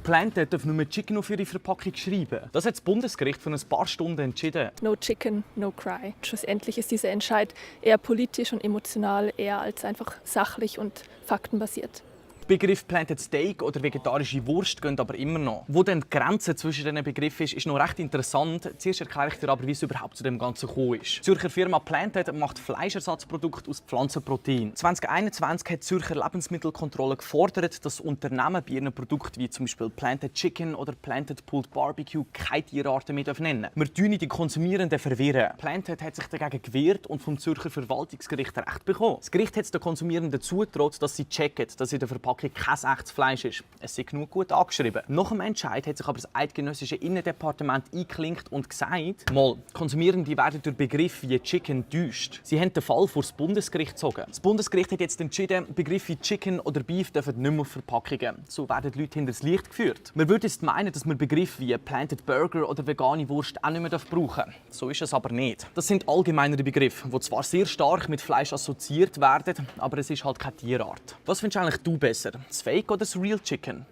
Planted darf nur Chicken auf ihre Verpackung schreiben. Das hat das Bundesgericht vor ein paar Stunden entschieden. No chicken, no cry. Schlussendlich ist dieser Entscheid eher politisch und emotional, eher als einfach sachlich und faktenbasiert. Die Begriffe Planted Steak oder vegetarische Wurst gehen aber immer noch. Wo dann die Grenze zwischen diesen Begriffen ist noch recht interessant. Zuerst erkläre ich dir aber, wie es überhaupt zu dem Ganzen gekommen ist. Die Zürcher Firma Planted macht Fleischersatzprodukte aus Pflanzenprotein. 2021 hat die Zürcher Lebensmittelkontrolle gefordert, dass Unternehmen bei ihren Produkten wie zum Beispiel Planted Chicken oder Planted Pulled Barbecue keine Tierarten mehr nennen. Wir tun die Konsumierenden verwirren. Planted hat sich dagegen gewehrt und vom Zürcher Verwaltungsgericht Recht bekommen. Das Gericht hat es den Konsumierenden zugetraut, dass sie checken, dass in der Verpackung kein echtes Fleisch ist. Es ist genug gut angeschrieben. Nach dem Entscheid hat sich aber das eidgenössische Innendepartement eingeklinkt und gesagt, Konsumierende werden durch Begriffe wie Chicken täuscht. Sie haben den Fall vor das Bundesgericht gezogen. Das Bundesgericht hat jetzt entschieden, Begriffe wie Chicken oder Beef dürfen nicht mehr auf Verpackungen. So werden die Leute hinters Licht geführt. Man würde jetzt meinen, dass man Begriffe wie Planted Burger oder vegane Wurst auch nicht mehr brauchen darf. So ist es aber nicht. Das sind allgemeinere Begriffe, die zwar sehr stark mit Fleisch assoziiert werden, aber es ist halt keine Tierart. Was findest du eigentlich besser? Das Fake oder das Real Chicken?